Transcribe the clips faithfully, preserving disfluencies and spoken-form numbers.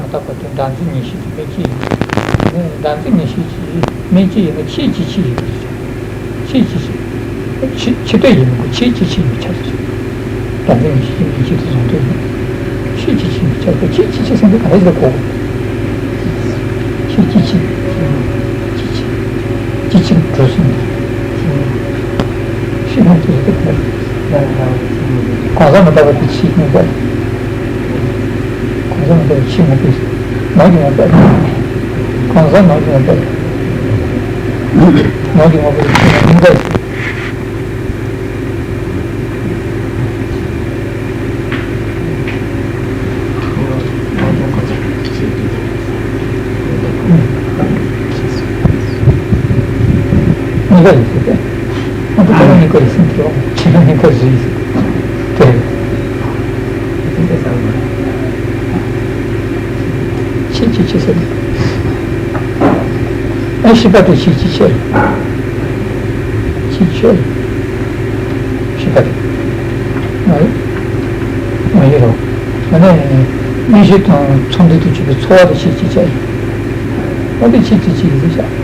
མི་རྟག་པ་དེ་བདག་འཛིན་ངེས་ཤེས་ཀྱི་དམིགས་བྱེད་ཡིན། བདག་འཛིན་ངེས་ཤེས་ཀྱི་དམིགས་བྱེད་ཡིན་ན་ཆོས་ཅན་ཆོས་ཡིན་པའི་ཕྱིར། ཆོས་ཅན་ཆོས། ཆོས་ཆོས་དོན་ཡིན་མི་དགོས། ཆོས་ཅན་ཆོས་ཡིན་པའི་ཕྱིར། བདག་འཛིན་ངེས་ཤེས་ཀྱི་དམིགས་བྱེད་དེ་གཟུང་དོན་ཡིན། ཆོས་ཅན་ཆོས་ཡིན་པའི་ཕྱིར། ཆོས་ཅན་ཆོས་ཟེར་དུས་ག་རེ་ཟེར་གོ། ཆོས་ཅན་ཆོས། ཆོས་ཅན། ཆོས་ཅན་གྲུབ་ཟིན། ཤེས་རྣམ་ཆོས་ཅན་དེ་ག་རེ། གང་ཟག་མི་རྟག་པ་དེ་ཆོས་ཉིད་པ། གང་ཟག་མི་རྟག་པའི་ཆོས་ངོ་སྤྲད། ནང་གི་ངོ་སྤྲད། གང་ཟག་ནང་གི་ངོ་སྤྲད། ནང་གི་ངོ་སྤྲད་ཆོས་ཉིད་པ། གཉིས་ཀ་ཡིན་ཟེར་ཏེ། ང་ཚོ་ད་ལྟ་གཉིས་ཀ་ཡིན་ཟེར་གྱི་རེད། ཕྱི་ནང་གཉིས་ཀ་རེད་ཟེར། དེ་རེད། ཆོས་ཅན་ཆོས་ཟེར་ནས། ཨ་ཤེས་པ་དེ་ཆོས་ཅན་ཆོས། ཆོས་ཅན། ཤེས་པ་དེ། ང་ཡིན་རོ། ཨ་ནི་མངོན་ཤེས་དང་ཚོར་འདུ་དང་བཅས་པའི་ཚོར་བ་དེ་ཆོས་ཅན་ཆོས་ཡིན། ཨ་དེ་ཆོས་ཅན་ཆོས་ཡིན་ཟེར་བྱ།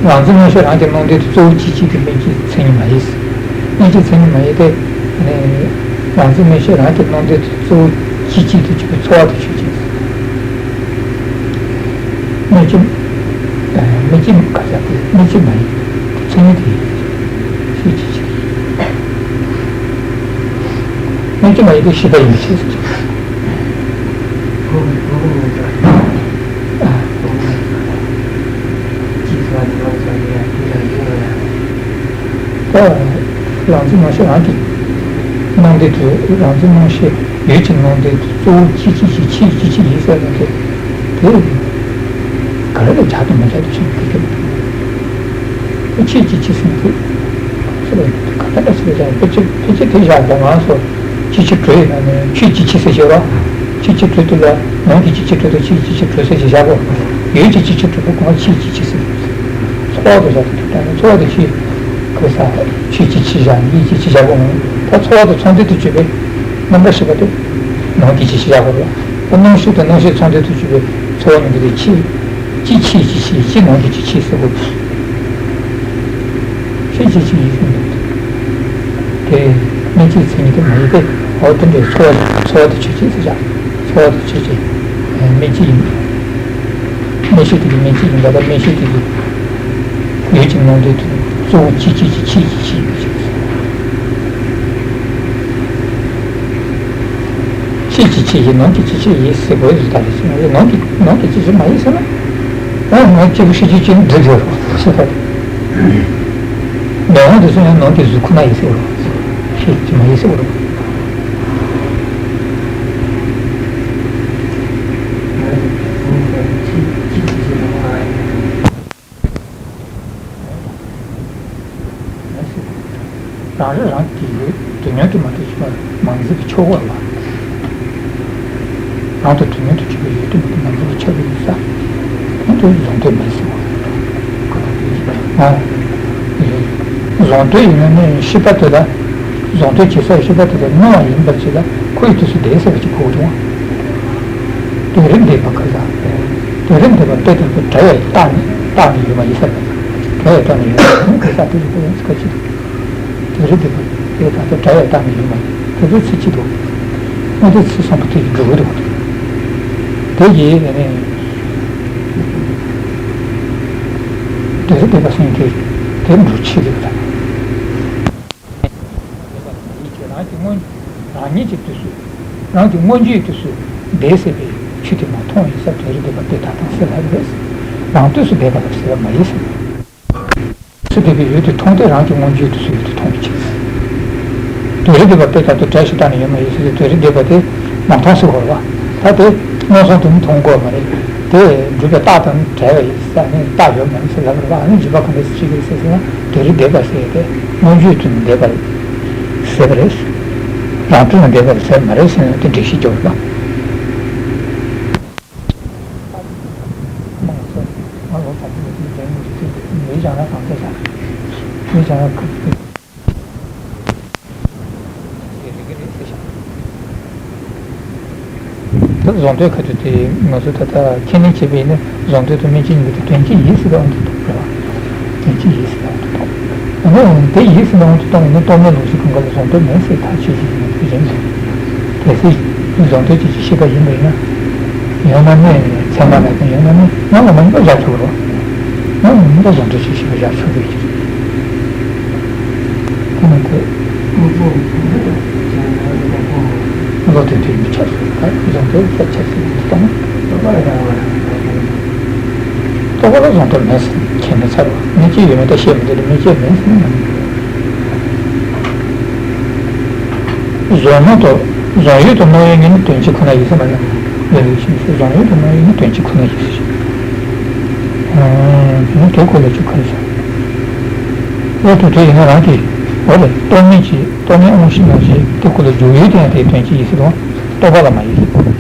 རང་འཛིན་མངོན་ཤེས་རང་གི་སྣང་དོན་དེ་གཙོ་བོ་སྐྱེད་བྱེད་ཀྱི་དམིགས་བྱེད་མཚན་ཉིད་མ་ཡིན། དམིགས་བྱེད་མཚན་ཉིད་མ་ཡིན་ཏེ། རང་འཛིན་མངོན་ཤེས་རང་གི་སྣང་དོན་དེ་གཙོ་བོ་སྐྱེད་བྱེད་དུ་གྱུར་པའི་ཚོར་བ་དེ་ཆོས་ཅན། དམིགས་བྱེད། དམིགས་བྱེད་ག་ས་དེ་དམིགས་བྱེད་མ་ཡིན། མཚན་ཉིད་དེ་ཡིན། ཤེས་བྱེད་ཆོས་ཅན། དམིགས་བྱེད་མ་ཡིན་ཏེ་ཤེས་པ་ཡིན་པའི་ཕྱིར། ད་རང་འཛིན་མངོན་ཤེས་རང་གི་སྣང་དོན་དེ། རང་འཛིན་མངོན་ཤེས་ཡུལ་གྱི་སྣང་དོན་དེ་གཙོ་བོ་སྐྱེད་བྱེད་ཀྱི་ཆོས་ཅན་ཆོས་ཡིན་ཟེར་བ་དེ། དེ་ག་རེ་ལ་སྦྱར་དང་མི་སྦྱར་དུ་ཕྱིན་པའི་སྐད་ཆ། ཆོས་ཅན་ཆོས་ཟེར་དུས། ཟེར་བ་ག་རེ་ལ་ཟེར་བ་ཕལ་ཆེར་ཕལ་ཆེར་དེ་བཞག་པ་ང་ཚོ། སྐྱེད་བྱེད་གྲོལ་ཡིན་ན་ནི་ཆོས་ཅན་ཆོས་ཟེར་བྱས་རོ། སྐྱེད་བྱེད་གྲོལ་དུས་ལ་ནང་གི་སྐྱེད་བྱེད་གྲོལ་དང་ཆོས་ཅན་སྐྱེད་བྱེད་གྲོལ་ཟེར་བྱས་བཞག་གོ། ཡུལ་གྱི་སྐྱེད་བྱེད་གྲོལ་དུས་གང་ཆོས་ཅན་ཆོས་ཟེར། ཚོར་བ་དེ་བཞག་དུས་ད་ནི་ཚོར་བ་དེ་ཆོས་གོས་ས། ཆོས་ཅན་ཆོས་བཞག་ནས་ཡིད་ཀྱི་ཆོས་བཞག་གོ། ད་ཚོར་བ་དེ་ཚོར་འདུ་དང་བཅས་པའི་རྣམ་པར་ཤེས་པ་དེ་ནང་གི་ཆོས་ཅན་བཞག་གོ་རོ། ད་སྣང་ཤེས་དང་སྣང་ཤེས་ཚོར་འདུ་དང་བཅས་པའི་ཚོར་བ་གཉིས་ཀ་དེ་ཆོས། སྐྱེད་བྱེད་ཀྱི་ཆོས་ཅན་ནང་གི་ཆོས་ཟེར་གོ། ཆོས་ཅན་ཆོས་ཡིན་ཟེར་འདུག་དེ་དམིགས་བྱེད་མཚན་ཉིད་དུ་མ་ཡིན་ཏེ། འོ་དེ་འདྲའི་ཚོར་བ་ཚོར་བ་དེ་ཆོས་ཅན་ཟེར་བྱ། ཚོར་བ་དེ་ཆོས་ཅན། དམིགས་བྱེད་ཡིན། མངོན་ཤེས་དེ་གི་དམིགས་བྱེད་ཡིན་པ་དང་། མངོན་ཤེས་དེ་གི་ཡུལ་གྱི་སྣང་དོན་དེ་གཙོ་བོ་སྐྱེད་བྱེད་ཀྱི་ཆོས་ཅན་ཆོས་ཡིན་པའི་ཕྱིར། ཆོས་ཅན་ཆོས་ཡིན། ནང་གི་སྐྱེད་བྱེད་ཆོས་ཡིན་ཟེར་དགོས་ཟེར། ད་རེས་ནང་གི་ནང་གི་སྐྱེད་བྱེད་མ་ཡིན་ཟེར་ན། ཨ་ནང་སྐྱེས་བུ་ཤེས་བྱེད་ཅན་འདི་དེ་རེད་ཟེར་ད། མེ་དབང་དེ་ཚོ་ཡང་ནང་གི་གཟུགས་ཁོ་ན་ཡིན་ཟེར་བ། ཤེས་བྱེད་མ་ཡིན་ཟེར་བ། རང་རིག་རང་གི་ཡུལ་དུ་ཉོན་དུ་མ་འདོད་ཅིག་མ་འཛིན་པའི་ཆོས་སྐོར་ལ། རང་དུ་དུ་ཉོན་དུ་གྱུར་པའི་ཡུལ་དུ་མ་འཛིན་པའི་ཆོས་ཡིན་ས། ཁོང་དུ་གཟུང་དོན་མེད་ཟེར་བ། ཨ། གཟུང་དོན་ཡིན་ན་ནི་ཤེས་པ་དེ་ལ། གཟུང་དོན་བྱེད་སའི་ཤེས་པ་དེ་ལ་སྣང་བ་ཡིན་པར་བྱེད་ལ་ཁོ་ཡི་དུས་སུ་འདས་ཟེར་བ་ཅིག་གོ་དགོས་འདུག་དོན་རིག་འདས་པ་ག་ས། དོན་རིག་འདས་པ་དཔེ་ལྟར་དུ་བྲལ་བས་བཏགས་ནས་བཏགས་ནས་ཡོད་མ་ཡིན་ས་རེད། བྲལ་བས་བཏགས་ནས་ཡོད་མ་ཡིན་ག་ས་དེ་ཡོད་པ་ཡིན་ཚུལ་ཁ་ཅིག་དོན་རིག་འདས་པ་དཔེ་ལྟར་དུ་བྲལ་བས་བཏགས་ནས་ཡོད་མ་ཡིན། དེ་ཚོའི་ཚིག་གཅིག་ཏུ། དངོས་འདས་ཚིག་གསུམ་པོ་དེ་ཡིས་འགྲུབ་ཀྱི་འདུག་དེ་ཡིས་ནི། དོན་རིག་འདས་པ་ཟེར་དེ་དེ་འགྲུབ་ཆེད་དུ་ཡོད་ད། རང་གི་སྔོན། རང་ཉིད་ཀྱི་དུས་སུ། རང་གི་སྔོན་འཇུག་གི་དུས་སུ་འདས་ཟེར་བའི་ཆོས་དེ་མ་མཐོང་བའི་ས་དོན་རིག་འདས་པ་དཔེ་ལྟར་དང་ཟེར་ལབ་རེད། རང་དུས་སུ་འདས་པ་ལ་ཟེར་བ་མ་ཡིན་ཟེར། དུས་སུ་འདས་པའི་ཡུལ་དེ་མཐོང་སྟེ་རང་གི་སྔོན་འཇུག་གི་དུས་སུ་ཡུལ་དེ་མཐོང་བའི་ཕྱིར། དོན་རིག་འདས་པ་དཔེ་ལྟར་དུ་བྲལ་ཞིང་བཏགས་ནས་ཡོད་མ་ཡིན་ཟེར་ཏེ་དོན་རིག་འདས་པ་དེ་མ་མཐོང་ཟེར་བ་རེད་པ། ད་དེ་མངོན་སུམ་དུ་མཐོང་དགོས་པ་རེད། དེ་སྒྲུབ་པའི་རྟགས་དང་བྲལ་བ་ཡིན། ས་ནི་རྟགས་ཡོད་མ་རེད་ཟེར་ལབ་རེད་པ། ཨ་ནི་འཇུག་པ་གང་འདྲ་ཞིག་བྱེད་ཀྱི་རེད་ཟེར་ཟེར་ན། དོན་རིག་འདས་པ་ཟེར་ཏེ་སྔོན་འཇུག་དུས་ནས་འདས་པ་ཟེར་བ་རེད། རང་དུས་ནས་འདས་པ་ཟེར་མ་རེད་ཟེར་ན་དེ་འགྲེལ་བཤད་རྒྱག་དགོས་པ། མང་ཚོགས་ང་ལོ་དང་པོ་ལ་དེའི་རྒྱང་ངོས་ཀྱི་ཚིག་དེ་མི་བྱང་ར་གང་ཚད་བྱ། མི་བྱང་ར་ཁུ་ཚིག་རེ་རེ་རེ་ཟེར་བྱ། ད་གཟུང་དོན་ཁ་ཐུག་དེ་ང་ཚོ་ད་ལྟ་ཁས་ལེན་བྱས་པ་ཡིན་ན་གཟུང་དོན་དང་སྨིན་བྱེད་གཉིས་ཀྱི་དོན་སྤྱི་ཡིན་ཟེར་བའི་དབང་དུ་གཏོང་དགོས་པ། དོན་སྤྱི་ཡིན་ཟེར་བའི་དབང་དུ་གཏོང་། ཨ་ནི་དེ་ཡིན་ཟེར་བའི་དབང་དུ་གཏོང་བ་ཡིན་ན་རྟོག་མེད་ལུགས་གཞི་གང་ག་ལ་གཟུང་དོན་མེད་ཟེར་ཐག་ཆོད་ཀྱི་ཡིན་པ་དེ་རེད་འདུག་གལ་སྲིད་གཟུང་དོན་སྤྱི་ཅེས་བཤད་པ་ཡིན་པ་ཡིན་ན། ཡང་ན་ནི་ཚད་མ་ལ་དང་ཡང་ན་ནི་སྣང་བ་མ་ཡིན་པ་བཞག་ཆོག་གི་རེད། སྣང་བ་མ་ཡིན་པ་གཟུང་དོན་སྤྱི་ཞེས་པ་བཞག་ཆོག་གི་ཡོད་ཀྱི་རེད། དེ་མ་ཐག་བློ་དོན་དུ་མི་ཆགས་སོ། ད་གཟུང་དོན་ལ་ཆགས་ཟིན་གཏོང་། རྟོག་པ་ལ་གཟུང་དོན་མེད་ཟེར་ཁས་ལེན་ཚར་བ། སྨིན་བྱེད་ཡོད་མེད་ད་བཤད་མི་འདོད་དེ་སྨིན་བྱེད་མེད་ཟེར་ན། གཟུང་སྣང་དང་གཟུང་ཡུལ་དང་སྣང་ཡུལ་གཉིས་ནི་དོན་སྤྱི་ཁོ་ན་ཡིན་ཟེར་མ་ཡིན་ན། ལས་ལས་ཤིང་གཟུང་ཡུལ་དང་སྣང་ཡུལ་ནི་དོན་སྤྱི་ཁོ་ན་ཡིན་ཟེར། ཨ་དེ་ནི་དེ་ཁོ་ལས་ཆོག་ག་རེ་ཟེར། ཨོ་དེ་དེ་ཡིན་ན་རང་གི་འོ་རེད། རྟོག་མེད་ཀྱི་རྟོག་མེད་དབང་ཤེས་ནང་བཞིན་དེ་ཁོ་ལ་འཇུག་ཡུལ་དེ་ཡང་དེའི་དོན་སྤྱི་ཡིན་ཟེར་དང་། རྟོག་པ་ལ་མ་ཡིན་ཟེར། རྟོག་པ་ཡིན་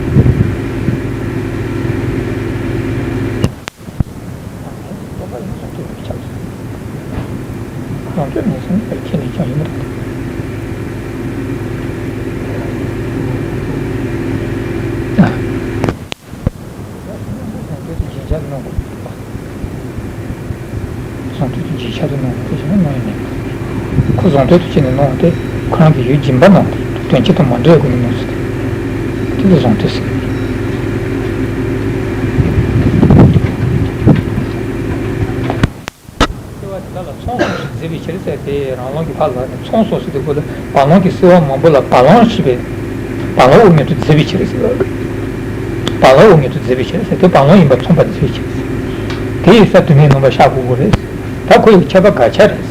གཟུང་དོན་མི་ཆགས་ཟེར། གཟུང་དོན་མེད་ཟེར་ན་དེར་ཁས་ལེན་ཀྱང་ཡིན་མི་རུང་། གཟུང་དོན་དེ་རྗེན་ཆ་དུ་སྣང་དགོས་པ། གཟུང་དོན་དེ་རྗེན་ཆ་དུ་སྣང་བ་དེ་བྱས་ན་སྣང་ཡང་མེད་པ། ཁོ་གཟུང་དོན་དུ་བྱས་ནས་སྣང་བ་དེ་ཁོ་རང་གི་ཡུལ་སྦྱིན་པ་སྣང་བ་དེ་དོན་སྤྱི་དང་མ་འདྲེས་སྒོ་ནས་སྣང་ཚུལ་དེ། དེ་ལ་གཟུང་དོན་ཟེར། སེལ་བ་དེ་དག་ལ་མཚུངས་སོང་ཞེས་བརྫི་བའི་ཕྱིར་ཟེར་ཏེ། རང་ལུགས་ཀྱི་ཕར་ལ་ནི་མཚུངས་སོང་ཟེར་དུས་སྐབས་ལ་བར་ལམ་གྱི་སེལ་བ་མང་པོ་ལ་བར་ལམ་ཞེས་པའི་བར་ལམ་དབུ་མེད་དུ་བརྫི་བའི་ཕྱིར་ཟེར། བར་ལམ་དབུ་མེད་དུ་བརྫི་བའི་ཕྱིར་ཟེར་ཏེ་བར་ལམ་ཡིན་པ་མཚུངས་པར་བརྫི་བའི་ཕྱིར་ཟེར། དེ་ཡི་ས་དུ་མའི་ནང་པ་ཤར་དགོས་དགོས་རེད། ད་ཁོ་ཡི་ཁྱད་པར་དགག་བྱ་རེད།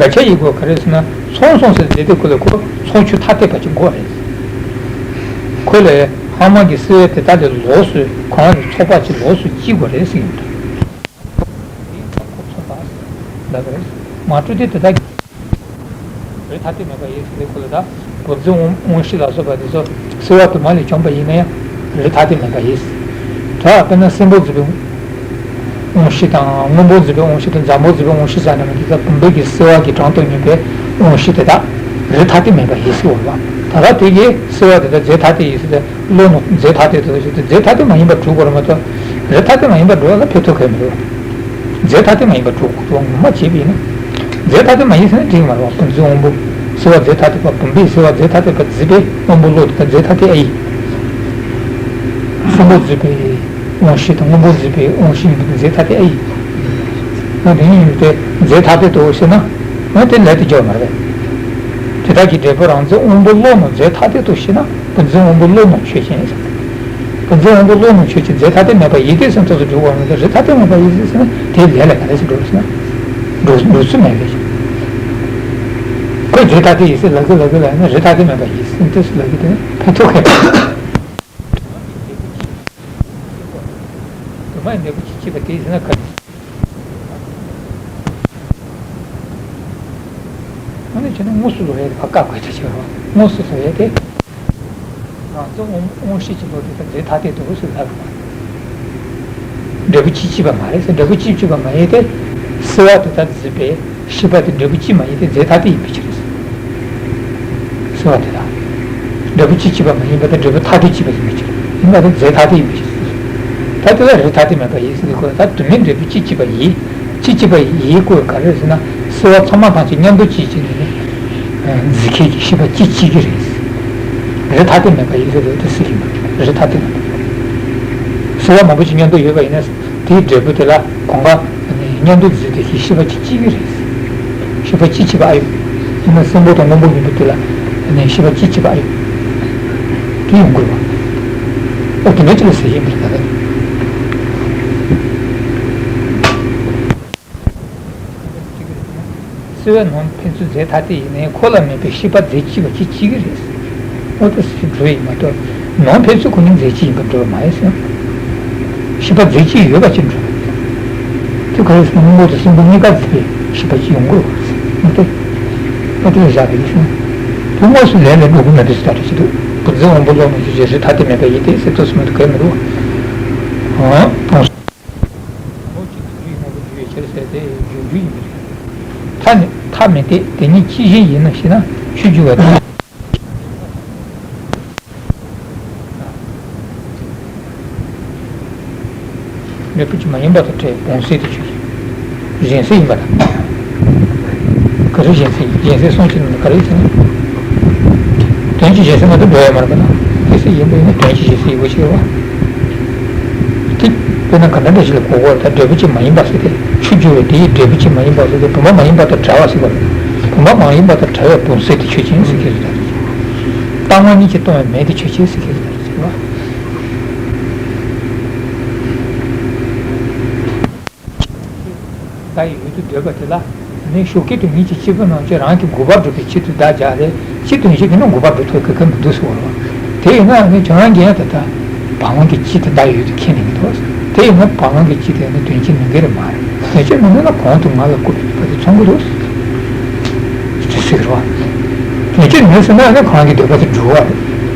དགག་བྱ་ཡི་སྒོ་ག་རེ་ཟེར་ན་མཚུངས་སོང་ཟེར་བརྫི་དུས་སྐབས་ལ་ཁོ་མཚུངས་ཆོས་ཐ་དད་པ་ཅིག་དགོས་རེད། ཁོ་ལས་སྔ་མ་གི་སེལ་བ་དེ་དག་ལས་ལོགས་སུ་ཁོ་རང་གི་ཚོགས་པ་ཅིག་ལོགས་སུ་སྐྱེ་དགོས་རེད་ཟེར་གྱི་ཡོད་འདུག་དེའི་ཚབ་ཁོ་མཚུངས་པ་ལབ་པ་རེད། མ་སྤྲོས་ཏེ་དེ་དག་གི་རིགས་ཐ་དད་མེད་པ་ཡིན་ཟེར་ཁོ་ལ་ད་བུམ་འཛིན་དབང་དབང་ཤེས་ལ་སོགས་པ་དེ་ཚོ་སེལ་བ་དུ་མ་ལས་བྱུང་བ་ཡིན་ན་ཡང་རིགས་ཐ་དད་མེད་པ་ཡིན། ད་དཔེར་ན་སྲིན་པོ་འཛིན་པའི་དབང་ཤེས་དང་སྔོན་པོ་འཛིན་པའི་དབང་ཤེས་དང་འཛམ་བུ་འཛིན་པའི་དབང་ཤེས་ཟེར་ན་དེ་ད་བུམ་པའི་གི་སེལ་བ་གི་གྲངས་སུ་ངེས་པའི་དབང་ཤེས་དེ་དག་རིགས་ཐ་དད་མེད་པ་ཡིན་ཟེར་བ་ལ། ད་ལྟ་དེ་གའི་སེལ་བ་དེ་དག་རྫས་ཐ་དད་ཡིན་ཟེར་ཏེ། བློ་ནི་རྫས་ཐ་དད་དུ་ཞིག་སྟེ་རྫས་ཐ་དད་མ་ཡིན་པར་གྲུབ་དགོས་རེད་མ་གཏོགས། རིགས་ཐ་དད་མ་ཡིན་པར་གྲུབ་པ་ལ་ཕན་ཐོགས་གང་ཡང་མི་འདུག་རྫས་ཐ་དད་མ་ཡིན་པར་གྲུབ་དགོས་ངོ་མ་བྱས་པ་ཡིན་ན། རྫས་ཐ་དད་མ་ཡིན་ཟེར་ན་འགྲིག་མ་རེད་བ། བུམ་འཛིན་དབང་པོ། སེལ་བ་རྫས་ཐ་དད་པ་བུམ་པས་སེལ་བ་རྫས་ཐ་དད་པ་བརྫིས་པས་སྔོན་པོ་བློ་དེ་དག་རྫས་ཐ་དད་ཨེ་ཡིན། སྲིན་པོ་བརྫིས་པའི་དབང་ཤེས་དང་སྔོན་པོ་བརྫིས་པའི་དབང་ཤེས་ཡིན་པ་དེ་རྫས་ཐ་དད་ཨེ་ཡིན། ཨ་དེ་ཡིན་ཏེ་རྫས་ཐ་དད་དུ་ཟེར་ན། ཨ་དེ་ལས་དེ་འཇོག་མ་རེད། དེ་དག་གི་འབྲས་བུ་རང་འཛིན་དབང་པོ་བློ་རྣམས་རྫས་ཐ་དད་དུ་ཤེས་ན། བུམ་འཛིན་དབང་པོ་བློ་རྣམས་ཆོས་ཅན། བུམ་འཛིན་དབང་པོ་བློ་རྣམས་ཆོས་ཅན། རྫས་ཐ་དད་མེད་པ་ཡིན་ཏེ་ཟེར་ཐོག་ཏུ་འགྲོ་བ་མི་འདུག་རིགས་ཐ་དད་མེད་པ་ཡིན་ཏེ་ཟེར་ན་དེའི་ལས་ལ་ག་རེ་ཟེར་འགྲོ་ཟེར་ན། འགྲོ་འགྲོ་ཚུལ་མེད་པས། ཁོས་རྫས་ཐ་དད་ཡིན་ཟེར་ལབ་ཀྱི་ལབ་ཀྱི་ལབ་ན་རིགས་ཐ་དད་མེད་པ་ཡིན་ཟེར་ཏེ་ལབ་ཀྱི་དེ་ཕན་ཐོགས་མཁན། དུ་མ་འབྲས་བུ་སྤྱི་གཅིག་པ་དེ་ཟེར་ན་ག་རེ། ཨ་ནི་བྱས་ན་དངོས་སུ་བཟོ་ཡས་དེ་ཕར་བཀག་དགོས་ཚུལ་བྱས་པ། དངོས་སུ་བཟོ་ཡས་དེ། རང་རྫས་དབང་དབང་ཤེས་ཀྱི་བློ་དེ་དག་རྫས་ཐ་དད་དུ་ཟེར་ལབ་པ། འབྲས་བུ་སྤྱི་གཅིག་པ་མ་རེད་ཟེར། འབྲས་བུ་སྤྱི་གཅིག་པ་མ་ཡིན་ཏེ། སེལ་བ་དེ་དག་བརྫིས་པས་ཤེས་པ་དེ་འབྲས་བུ་སྤྱི་མ་ཡིན་ཏེ་རྫས་ཐ་དད་ཡིན་པའི་ཕྱིར། སེལ་བ་དེ་དག་འབྲས་བུ་སྤྱི་གཅིག་པ་མ་ཡིན་པ་དང་འབྲས་བུ་ཐ་དད་གཅིག་པ་ཡིན་པའི་ཕྱིར། ཡིན་པ་དེ་རྫས་ཐ་དད་ཡིན་པའི་ཕྱིར། ད་དེ་ལ་རིགས་ཐ་དད་མེད་པ་ཡིན་ཟེར་དུས་ཁོ་ད་དུ་མའི་འབྲས་བུ་སྤྱི་གཅིག་པ་ཡིན། སྤྱི་གཅིག་པ་ཡིན་དགོས་ག་རེ་ཟེར་ན། སེལ་བ་ཚང་མ་ཐམས་ཅད་མཉམ་དུ་སྤྱི་གཅིག་ནས་ནི། བརྫིས་མཁན་གྱི་ཤེས་པ་སྤྱི་གཅིག་གི་རེད། རིགས་ཐ་དད་མེད་པ་ཡིན་ཟེར་དུས་དེ་སྲིད་ཀྱི་མ་རེད། རིགས་ཐ་དད་མེད་པ། སེལ་བ་མང་པོ་ཅིག་མཉམ་དུ་ཡོད་པ་ཡིན་ན། དེའི་འབྲས་བུ་དེ་ལ་གང་ག་མཉམ་དུ་བརྫིས་ཏེ་ཤེས་པ་སྤྱི་གཅིག་གི་རེད། ཤེས་པ་སྤྱི་གཅིག་པ་ཨ་ཡོད། ཡིན་ན་སྲིན་པོ་དང་སྔོན་པོ་ཡིན་པ་དེ་ལ་ཤེས་པ་སྤྱི་གཅིག་པ་ཨ་ཡོད། དེ་ཡོང་དགོས་པ། ཨོ་དེ་འདྲ་ཅིག་ལ་ཟེར་ཡིན་པ་རེད་ད། སེལ་བའི་ནང་ཕན་ཚུན་རྫས་ཐ་དད་ཡིན་ནའི་ཁོ་ལ་མེད་པའི་ཤེས་པ་རྫས་གཅིག་པ་གཅིག་གཅིག་གི་རེད། ཨོ་ད་སྲིད་འགྲོ་ཡིན་མ་གཏོགས་ནང་ཕན་ཚུན་ཁོ་གཉིས་རྫས་གཅིག་ཡིན་པར་འགྲོ་བ་མ་ཡིན་ཟེར། ཤེས་པ་རྫས་གཅིག་ཡོད་པ་ཅིག་འགྲོ་བ་ཡིན། དེ་ག་རེ་ཟེར་ན་སྔོན་པོ་དང་སྲིན་པོ་གཉིས་ཀ་བརྫིས་པའི་ཤེས་པ་གཅིག་ཡོང་གི་རེད་པ། ཨོ་དེ་ཨོ་དེ་ལ་བཞག་པ་ཡིན་ཟེར། དེ་དངོས་སུ་ལས་ལས་འགྲོ་གི་མེད་པའི་ལྟ་གྲུབ་ཅིག་འདུག་བུམ་འཛིན་དབང་པོ་བློ་རྣམས་ཀྱི་རྗེས་སུ་ཐ་དད་མེད་པ་ཡིན་ཏེ་ཟེར་ཐུབ་སུ་མི་འདུག་གལ་མི་འདུག་ཨང་། ངོ་བོ་གཅིག་ཏུ་རྒྱུ་ཡི་ངོ་བོ་རྒྱུ་ཡོད་ཕྱིར་ཟེར་ཏེ་རྒྱུ་རྒྱུ་ཡིན་པ་རེད། ཐ་ནི་ཐ་མི་དད་དེ་ཉིད་ཅི་ཞིག་ཡིན་ནམ་ཞེ་ན་ཆོས་རྒྱུ་བ་དང་། འབྲས་བུ་གཅིག་མ་ཡིན་པ་དང་བྲལ་བའི་བུམ་གསལ་དེ་ཆོས་ཅན། གཞན་སེལ་ཡིན་པ་དང་། ག་རེ་གཞན་སེལ་ཡིན། གཞན་སེལ་གསུངས་ཀྱི་ནི་ག་རེ་ཟེར་ན། དོན་གཅིག་གཞན་སེལ་མ་གཏོགས་འགྲོ་ཡ་མ་རེད་པ་ན། གཞན་སེལ་ཡིན་པས་ནི་དོན་གཅིག་གཞན་སེལ་ཡིན་པ་ཞིག་རེད་བ། དེ་དཔེར་ན་ག་འདྲ་འདྲ་ཞིག་ལ་གོ་དགོས་རེད། ད་འབྲས་བུ་གཅིག་མ་ཡིན་པ་ཟེར་ཏེ་ཆོས་བརྗོད་པའི་དེ་ཡི་འབྲས་བུ་གཅིག་མ་ཡིན་པ་ཟེར་ཏེ་བུམ་པ་མ་ཡིན་པ་དང་བྲལ་བ་ཟེར་བ་རེད། བུམ་པ་མ་ཡིན་པ་དང་བྲལ་བའི་བུམ་གསལ་དེ་ཆོས་ཅན་ཟེར་གྱི་རེད། ད་རེད། རྟག་དངོས་གཉིས་ཀྱིས་སྟོང་པའི་མེ་དེ་ཆོས་ཅན་ཟེར་གྱི་རེད། ད་རེད་བ། བརྡ་ཡི་ཡུལ་དུ་འདོད་པ་དེ་ལ་ནི་ཤོ་ཀའི་དོན་གཉིས་ཀྱི་སྐྱེས་བུ་རྣམས་ཀྱིས་རང་གི་དགོས་པ་སྒྲུབ་པའི་ཆེད་དུ་བརྡ་སྦྱར་ཏེ། སྤྱིར་དོན་བྱེད་ཀྱི་ནི་དགོས་པ་སྒྲུབ་ཐུབ་ཀྱི་ཀུན་མི་འདུག་ཟེར་བ་རེད། དེ་ཡིན་ན་ནི་ཁྱོད་རང་གིས་ད་ལྟ་བ་ལང་གི་སྤྱི་དེ་བརྡ་ཡི་ཡུལ་དུ་ཁས་ལེན་གྱི་འདུག་དེ་ཡིན་ན་བ་ལང་གི་སྤྱི་དེ་ནི་དོན་སྤྱི་མིན་གྱི་རེད་མ་རེད། དོན་སྤྱི་མིན་ན་གོང་དུ་ང་ལ་བཀོད་པའི་བརྡ་དེ་མཚུངས་ཀྱི་འདུག་ཟེར་ཟེར་བ། དོན་སྤྱི་མིན་ཟེར་ན་ནི་ཁོ་རང་གི་འདོད་པ་དེ་འགྲུབ་པ་རེད།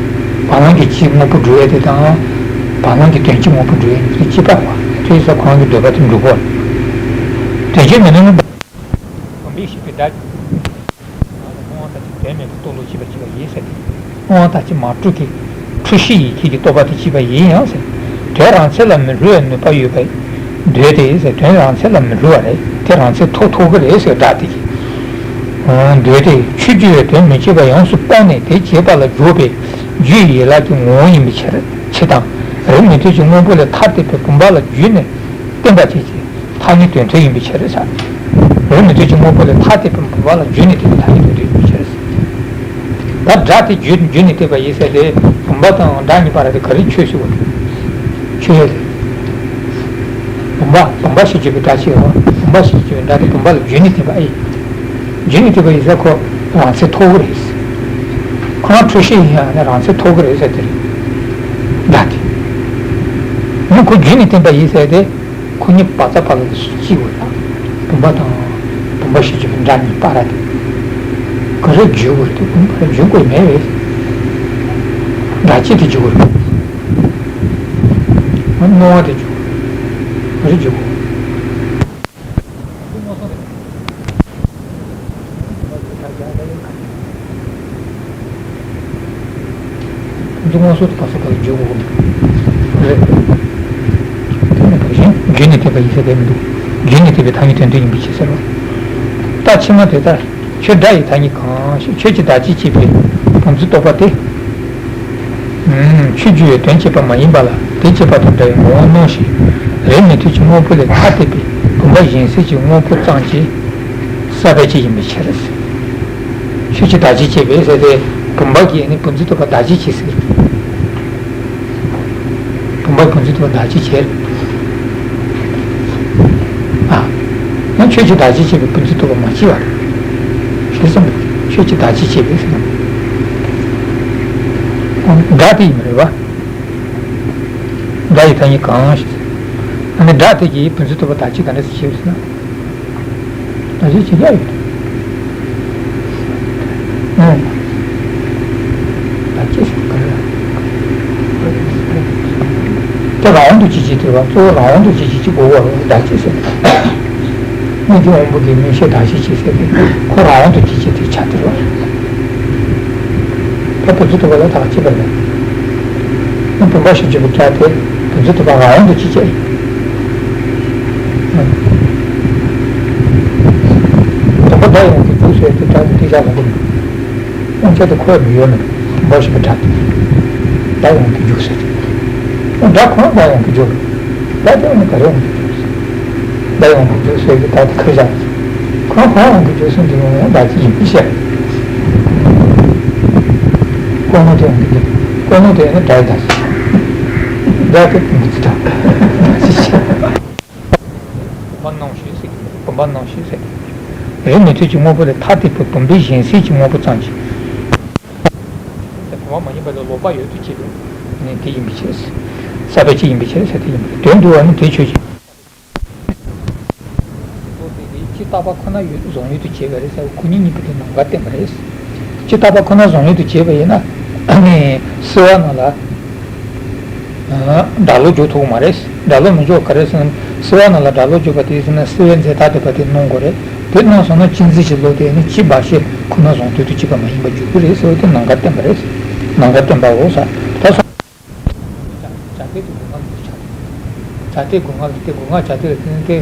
བ་ལང་གི་སྤྱི་དངོས་པོ་འགྲུབ་ཡས་དེ་དང་། བ་ལང་གི་དོན་སྤྱི་དངོས་པོ་འགྲུབ་ཡས་གཉིས་དེ་གཅིག་པ་རེད་བ། དེ་ཡིན་ཙང་ཁོ་རང་གི་འདོད་པ་དེ་འགྲུབ་པ་རེད། དོན་སྤྱི་མིན་ན་ནི། བུམ་པས་ཤེས་པའི་བརྡ། སྣང་བ་མཐའ་དག་ཅིང་དོན་མེད་པའི་རྟོག་བློ་སྐྱེས་པ་སྐྱེ་བ་ཡིན་ཟེར་ཏེ། སྣང་བ་མཐའ་དག་ཅིང་མ་གྲུབ་ཀྱི་འཁྲུལ་ཤེས་ཡིད་ཁྱེར་གྱི་རྟོག་པ་དེ་སྐྱེས་པ་ཡིན་ཡང་ཟེར། དོན་རང་མཚན་ལ་མི་སླུ་བའི་ནུས་པ་ཡོད་པས་འདོད་དེ་ཟེར། དོན་རང་མཚན་ལ་མི་སླུ་བ་རེད། དེ་རང་མཚན་ཐོགས་ཐོགས་ཀྱི་རེད་ཟེར་སྒྲ་དེ་གིས། འདོད་དེ་ཆོས་བརྗོད་པའི་དོན་མི་བྱེད་པ་ཡོངས་སུ་སྤངས་ནས་དེ་བྱེད་པ་ལ་འཇོག་པའི་རྒྱུ་ཡི་ཡན་ལག་གི་ངོ་བོ་ཡིན་པའི་ཕྱིར། ཕྱིར་དང་། རིགས་མི་མཐུན་གྱི་དངོས་པོ་ལས་ཐ་དད་པའི་བུམ་པ་ལ་བརྒྱུད་ནས་བརྟེན་པ་བྱེད་ཅིང་། ཐ་སྙད་དོན་མཐུན་ཡིན་པའི་ཕྱིར་ཟེར། རིགས་མི་མཐུན་གྱི་དངོས་པོ་ལས་ཐ་དད་པའི་བུམ་པ་ལ་བརྒྱུད་ནས་བརྟེན་པའི་ཐ་སྙད་དོན་མཐུན་ཡིན་པའི་ཕྱིར་ཟེར། ད་སྒྲ་དེ་བརྒྱུད་བརྒྱུད་ནས་བརྟེན་པ་ཡིན་ཟེར་ཏེ། བུམ་པ་དང་སྒྲ་གཉིས་བར་དེ་ག་རེ་ཆོས་ཟེར་བ། ཆོས་ཡོད་དེ། བུམ་པ་བུམ་པ་ཞེས་བརྗོད་པའི་སྒྲ་ཅིག་ཡོད། བུམ་པ་ཞེས་བརྗོད་པའི་སྒྲ་དེ་བུམ་པ་ལ་བརྒྱུད་ནས་བརྟེན་པ་ཨེ། བརྒྱུད་ནས་བརྟེན་པ་ཡིན་ཟེར་ཁོ་རང་མཚན་ཐོགས་ཀྱི་རེད། ཁོ་རང་འཁྲུལ་ཤེས་ཡིན་ཡང་ནི་རང་མཚན་ཐོགས་ཀྱི་རེད་ཟེར་དེ་རེད། སྒྲ་དེ། ནི་ཁོ་བརྒྱུད་ནས་བརྟེན་པ་ཡིན་ཟེར་ཏེ། ཁོ་གཉིས་བར་ཚ་བར་ལ་གཅིག་དགོས་ལ། བུམ་པ་དང་། བུམ་པ་ཞེས་བརྗོད་པའི་སྒྲ་གཉིས་བར་དེ། ག་རེ་བརྒྱུད་དགོས་རེད་དེ། བུམ་པ་བརྒྱུད་དགོས་མེད་རེད། སྒྲ་གཅིག་དེ་བརྒྱུད་དགོས་རེད། སྣང་བ་དེ་བརྒྱུད་དགོས་རེད། ག་རེ་བརྒྱུད་དགོས། ཕུན་སུམ་ཚོགས་པ་ལ་འཇུག་དགོས་རེད། དེ་ནི་བརྒྱུད་ནས་བརྟེན་པ་ཡིན་ཟེར་བས་མི་འདུག་བརྒྱུད་ནས་བརྟེན་པའི་ཐ་སྙད་དོན་མཐུན་ཡིན་པའི་ཕྱིར་ཟེར་རོ། རྟགས་ཕྱི་མ་དེ་ལྟར། ཁྱོད་སྒྲ་ཡི་ཐ་སྙད་གང་ཞིག་ཁྱོད་ཀྱི་བདག་ཅེས་བྱས་པའི་བུམ་འཛིན་རྟོག་པ་སྟེ། ཆོས་བརྗོད་པའི་དོན་བྱེད་པ་མ་ཡིན་པ་ལ་དེ་བྱེད་པ་དང་འདྲ་བའི་ངོ་བོ་སྣང་ཞིང་། རིགས་མི་མཐུན་གྱི་དངོས་པོ་ལས་ཐ་དད་པའི་བུམ་པ་གཞན་སེལ་གྱི་དངོས་པོ་ཙམ་གྱིས་ས་བད་ཅིག་ཡིན་པའི་ཕྱིར། ཆོས་ཀྱི་བདག་ཅེས་བྱས་པའི་ཟེར་ཏེ་བུམ་པ་གི་ནི་བུམ་འཛིན་རྟོག་པ་བདག་ཅེས་བྱས་ཟེར། བུམ་པ་བུམ་འཛིན་རྟོག་པ་བདག་ཅེས་བྱས། ཨ། ཡང་ཆོས་ཀྱི་བདག་ཅེས་བྱས་པའི་བུམ་འཛིན་རྟོག་པ་མ་སྐྱེས་པ་རེད། དེ་ཙམ་ཆོས་ཀྱི་བདག་ཅེས་བྱས་པའི་ཟེར་ན། སྒྲ་དེ་ཡིན་པ་རེད་བ། སྒྲ་ཡི་ཐ་སྙད་གང་ཞིག་ཨ་ནི་སྒྲ་དེ་གིས་བུམ་འཛིན་རྟོག་པ་བདག་ཅེས་ག་འདྲ་སེ་བྱས་པ་ཟེར་ན། ད་གཞི་ཇི་འདྲ་ཡོད། ཨང་། ད་ཅི་ཟེར་ག་རེ། དེ་རང་དབང་དུ་ཇི་སྐྱེ་དེ་བ་གཙོ་བོ་རང་དབང་དུ་ཇི་སྐྱེ་ཅིག་གོ་བ་ལ་ད་ཅི་ཟེར། སྔོན་གྱི་དབང་པོ་གི་མིང་ཤེས་ད་ཅི་ཅི་ཟེར་ཏེ་ཁོ་རང་དབང་དུ་ཇི་སྐྱེ་དེ་ཆ་དེ་རོ། ད་བུ་ཚོ་དུ་བ་ལ་ད་ཅི་བ་ལ། ཨ་བུམ་པ་ཞེས་བརྗོད་པའི་སྒྲ་དེ་བུ་ཚོ་དུ་བ་རང་དབང་དུ་ཇི་སྐྱེ། བུམ་པ་བརྡ་ཡོང་གི་འཇུག་ཟེར་ཏེ་སྒྲ་དེ་དེ་བཞག་ལ་འགྲོ་མི་འདུག་དབང་ཆ་དེ་ཁོ་ཡ་མི་ཡོད་མི་འདུག་བུམ་པ་ཞེས་པའི་སྒྲ་དེ་བརྡ་ཡོང་གི་འཇུག་ཟེར་ཏེ། སྒྲ་ཁོ་རང་བརྡ་ཡོང་གི་འཇུག་སྒྲ་དེ་ཡང་ག་རེ་ཡོང་གི་འཇུག་ཟེར། བརྡ་ཡོང་གི་འཇུག་ཟེར་གི་ད་དེ་ཁ་བཞག་ཁོ་རང་ཁོ་རང་ཡོང་གི་འཇུག་ཟེར་འདི་ཡོང་ཡང་བརྡ་ཅི་ཡིན་མི་ཤེས། ཀོ་ནོ་དེ་ཡོང་གི་འཇུག་ཀོ་ནོ་དེ་ཡོང་ན་སྒྲ་ཡི་བརྡ་ཟེར། སྒྲ་དེ་མི་ཚེ་དྲག་བརྡ་ཅི་ཤེས། བུམ་པ་སྣང་ཞེས་ཟེར་གི་བུམ་པ་སྣང་ཞེས་ཟེར་གི་རིགས་མི་མཐུན་གྱི་དངོས་པོ་ལས་ཐ་དད་པའི་བུམ་པའི་གཞན་སེལ་གྱི་དངོས་པོ་ཙམ་གྱིས། བུམ་པ་མ་ཡིན་པ་ལ་ལོག་པ་ཡོད་དུ་བྱེད་པས་ནི་དེ་ཡིན་པའི་ཕྱིར། ས་བད་ཅིག་ཡིན་པའི་ཕྱིར་ཟེར་དེ་ཡིན་པའི་དོན་བསྡུ་བ་ནི་དེ་ཆོས་ཅན། ལྟོས་ཏེ་དེ་ཅི་རྟག་པ་ཁོ་ན་ཡོད་བཟུང་ཡོད་དུ་བྱེད་པ་རེད་ཟེར་བ་ཁོ་གཉིས་གཉིས་པོ་དེ་ནམ་མཁར་བསྟན་པ་རེད། ཅི་རྟག་པ་ཁོ་ན་བཟུང་ཡོད་དུ་བྱེད་པ་ཡིན་ན་ཨ་ནི་སེལ་བ་ནང་ལ། སྒྲ་བློ་འཇུག་ཐུབ་ཀྱི་མ་རེད། སྒྲ་བློ་མི་འཇུག་ག་རེ་ཟེར་ན་སེལ་བ་ནང་ལ་སྒྲ་བློ་འཇུག་པ་དེ་ཟེར་ན་སེལ་བའི་རྫས་ཐ་དད་པ་དེ་སྣང་དགོས་རེད། དེ་སྣང་སོང་ན་གཅིག་འཛིན་གྱི་བློ་དེ་ནི་གཅིག་འབའ་ཞིག་ཁོ་ན་བཟུང་དུས་དུ་གཅིག་པ་མ་ཡིན་པ་འཇུག་གི་རེད་ཟེར་བ་དེ་ནམ་མཁར་བསྟན་པ་རེད། ནམ་མཁར་བསྟན་པའོ་ས་ད་སོང་། བྱ་བྱ་དེ་དུ་གོ་ན་མི་ཆགས། བྱ་སྟེ་སྒོ་ང་ལ་སྟེ། སྒོ་ང་བྱ་སྟེ་ལ་བརྟེན་ཏེ་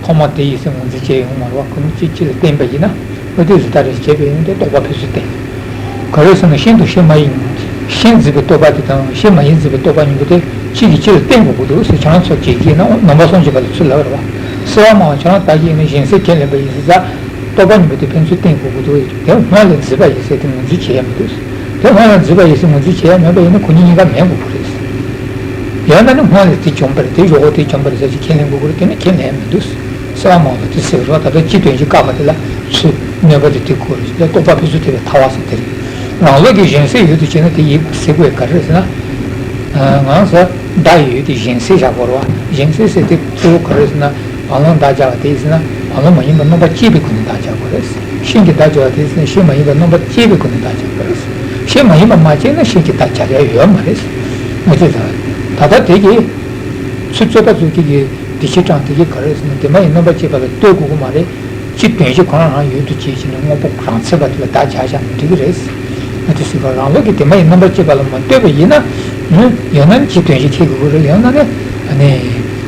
ཐོག་མ་དེ་ཡིན་ཟེར་ངོས་འཛིན་བྱས་ཡོང་མ་རེད་བ། ཁོ་མི་གཅིག་གཅིག་ལ་བརྟེན་པ་ཡིན་ན། ཨོ་དེ་ཟེར་ད་རེས་བྱས་པ་ཡིན་ཏེ་རྟོག་པ་ཕན་ཚུན་བརྟེན། ག་རེ་ཟེར་ན་ཤིན་ཏུ་ཤེས་མ་ཡིན། ཤེས་འཛིན་པའི་རྟོག་པ་དེ་དང་ཤེས་མ་ཡིན་འཛིན་པའི་རྟོག་པ་གཉིས་པོ་དེ་གཅིག་གིས་གཅིག་ལ་བརྟེན་དགོས་ཀྱི་འདུག་ཟེར། ཁྱེད་རང་ཚོ་བྱེད་ཀྱི་ན་ནང་པ་སངས་རྒྱས་པ་ལ་ཚུར་ལབ་རེད་བ། སེལ་བ་མང་བ་ཁྱེད་རང་ད་གིན་ནི་གཞན་སེལ་ཁས་ལེན་པ་ཡིན་ཟེར་ད། རྟོག་པ་གཉིས་པོ་དེ་ཕན་ཚུན་བརྟེན་དགོས་ཀྱི་འདུག་དེ་སྔོན་ལ་འཛིན་པ་ཡིན་ཟེར་དེ་ངོས་འཛིན་བྱེད་ཡ་མི་འདུག་དེ་སྔོན་ལ་འཛིན་པ་ཡིན་ཟེར་ངོས་འཛིན་བྱེད་ཡ་མེད་པ་ཡིན་ན་ཁོ་གཉིས་གཉིས་ཀ་མེད་དགོས་པ་རེད། ཡང་ན་ནི་སྔོན་ལ་དེ་བྱུང་པ་རེད། དེ་གཞོགས་པོ་དེ་བྱུང་པ་རེད་ཟེར་ཅིག་ཁས་ལེན་དགོས་ཀྱི་རེད། དེ་ནི་ཁས་ལེན་མི་འདུག་སེལ་བ་མང་བ་དེ་སེལ་བ་རེད་བ། ད་ལྟ་སྤྱི་དོན་གྱི་བཀག་པ་དེ་ལ་ཚུར་གནོད་པ་དེ་དེ་དགོས་རེད། དེ་རྟོག་པ་ཕན་ཚུན་བརྟེན་པའི་ཐལ་བ་ཟེར་དེ་རེད། རང་ལུགས་ཀྱི་གཞན་སེལ་ཡུལ་དུ་བྱས་ན་དེ་ཡིན་པ་སེལ་དགོས་ག་རེ་རེད་ཟེར་ན། ང་ཚོ་བརྡ་ཡི་ཡུལ་དེ་གཞན་སེལ་བཞག་དགོས་རེད་བ། གཞན་སེལ་ཟེར་དེ་གཙོ་བོ་ག་རེ་རེད་ཟེར་ན། བར་ལམ་བརྡ་སྦྱར་བ་དེ་ཡིན་ཟེར་ན། བར་ལམ་མ་ཡིན་པ་རྣམ་པ་བཅད་པའི་སྒོ་ནས་བརྡ་སྦྱར་དགོས་རེད། ཤིན་གྱི་བརྡ་སྦྱར་བ་དེ་ཡིན་ཟེར་ན་ཤིན་མ་ཡིན་པ་རྣམ་པ་བཅད་པའི་སྒོ་ནས་བརྡ་སྦྱར་དགོས་རེད། ཤིན་མ་ཡིན་པ་མ་བཅད་ན་ཤིན་གྱི་བརྡ་སྦྱར་ཡ་ཡོད་མ་རེད། མ་བཅད་ཙང་། ད་ལྟ་དེ་གི་ཚུར་རྩོད་པ་རྩོད་མཁན་གྱི་དེ་ཕྱིར་དྲང་དེ་གི་ག་རེ་རེད་ཟེར་ན། དེ་མ་ཡིན་རྣམ་པ་བཅད་པ་ལ་ལྟོས་དགོས་ཀྱི་མ་རེད། སྤྱི་དོན་གཞི་གང་རང་ཡུལ་དུ་བྱེད་ཕྱིན་ནས་དངོས་པོ་རང་མཚན་པ་དེ་ལ་བརྡ་སྦྱར་བཞག་ན་འགྲིག་གི་རེད། ང་དེ་ཟེར་བ་རང་ལུགས་ཀྱི་དེ་མ་ཡིན་རྣམ་པ་བཅད་པ་ལ་མ་ལྟོས་པ་ཡིན་ན། ནི་ཡང་ན་ནི་སྤྱི་དོན་གཞི་འཁྱེར་དགོས་ཀྱི་རེད། ཡང་ན་ནི་ནི་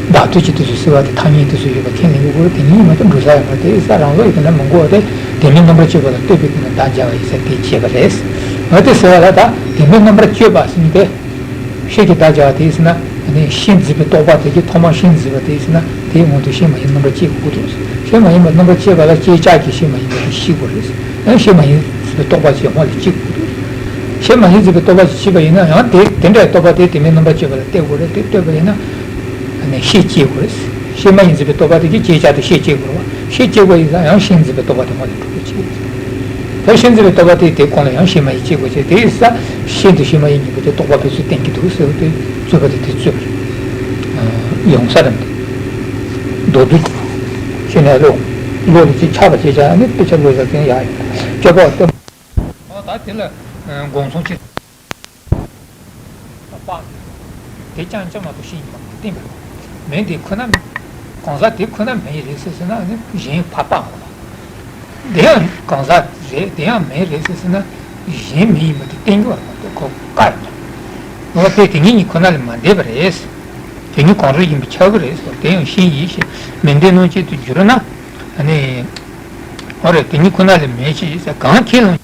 བདག་ལྟོས་ཀྱི་དུས་སུ་སེལ་བ་དེ་ཐ་སྙད་དུས་སུ་ཡོད་པ་ཁས་ལེན་དགོས་ཀྱི་རེད། དེ་གཉིས་མ་གཏོགས་འགྲོ་ས་ཡོད་མ་རེད། དེ་ཡིན་ཙང་རང་ལུགས་ཀྱི་དེ་འདྲ་མི་དགོས་པ་དེ་དེ་མིན་རྣམ་པར་བཅད་པ་ལ་ལྟོས་པའི་སྒོ་ནས་བརྡ་སྦྱར་བ་ཡིན་ཟེར་དེ་བྱས་པ་རེད། ང་དེ་ཟེར་བ་ལ་ད་དེ་མིན་རྣམ་པར་བཅད་པ་ཟེར་མཁན་དེ། ཤིན་གྱི་བརྡ་སྦྱར་བ་དེ་ཡིན་ཟེར་ན། ནི་ཤིན་འཛིན་པའི་རྟོག་པ་དེ་གི་ཐོག་མར་ཤིན་འཛིན་པ་དེ་ཡིན་ཟེར་ན། དེའི་སྔོན་དུ་ཤིན་མ་ཡིན་རྣམ་པར་བཅད་དགོས་ཀྱི་འདུག་ཤིན་མ་ཡིན་པ་རྣམ་པར་བཅད་པ་ལ་བཅད་བྱ་གི་ཤིན་མ་ཡིན་པ་དེ་ཤེས་དགོས་རེད། ཡང་ཤིན་མ་ཡིན་འཛིན་པའི་རྟོག་པ་ཅིག་སྔོན་ལ་སྐྱེ་དགོས་འདུག་ཤིན་མ་ཡིན་འཛིན་པའི་རྟོག་པ་ཅིག་བྱས་པ་ཡིན་ན་ཡང་དེ་དེ་འདྲའི་རྟོག་པ་དེ་དེ་མིན་རྣམ་པར་བཅད་པ་ལ་ལྟོས་དགོས་རེད། དེ་ལྟོས་པ་ཡིན་ན་ནི་ཤེས་སྐྱེ་དགོས་རེད། ཤིན་མ་ཡིན་འཛིན་པའི་རྟོག་པ་དེ་གིས་བཅད་བྱ་དེ་ཤེས་སྐྱེ་དགོས་རེད་བ། ཤེས་སྐྱེ་དགོས་ཡིན་ཙང་ཡང་ཤིན་འཛིན་པའི་རྟོག་པ་དེ་འགྲུབ་དགོས་ཀྱི་རེད། ད་ཤིན་འཛིན་པའི་རྟོག་པ་དེ་དེ་གོང་ལ་ཡང་ཤིན་མ་ཡིན་སྐྱེ་དགོས་ཀྱི་རེད། དེ་ཡིན་ཙང་ཤིན་དང་ཤིན་མ་ཡིན་གཉིས་པོ་དེ་རྟོག་པ་ཕན་ཚུན་བརྟེན་གྱི་འདུག་ཟེར་བ་དེ་རྩོད་པ་དེ་དེ་རྩོད་པ་རེད། ཡོང་ས་རེད། མདོར་བསྡུས་ཤེས་ནས་བློ་བློ་ལ་ཅིག་ཆགས་པ་བྱས་ཀྱང་ནི་དཔེ་ཆ་བློ་ལ་བརྟེན་ཡག་ཡོད། སྐྱོ་པོ་སྟོན། ཨོ་ད་དེ་ལ་དགོངས་སོང་ཅི། པ། དེ་རྐྱང་རྐྱང་མ་གཏོགས་ཤིན་ཡིན་པ་མ་བསྟན་པ། མེ་འདི་ཁོ་ན། གང་ཟག་དེ་ཁོ་ན་མེ་རེད་ཟེར་ཟེར་ན་ནི་གཞན་ཕར་སྤང་དགོས་ལ། དེ་ཡང་གང་ཟག་རེད། དེ་ཡང་མེ་རེད་ཟེར་ཟེར་ན་གཞན་མེ་ཡིན་པ་དེ་བསྟན་རྒྱུ་བ་མ་གཏོགས་ཁོ་བཀག་ཡོད་མ་རེད། འོ་དེ་དེ་ཉིད་ཉིད་ཁོ་ན་ལས་མ་འདས་པ་རེད། དེ་ཉིད་གང་རུང་ཡིན་པས་ཁྱབ་ཀྱི་རེད་ཟེར། དེ་ཡང་ཤིན་ཡིན་ཞེས་མེ་འདི་རྣམ་བཅད་དུ་བསྒྱུར་ན། ཨ་ནི། འོ་རེད། དེ་ཉིད་ཁོ་ན་ལས་མེ་ཞེས་ཟེར་གང་ཁས་བླངས།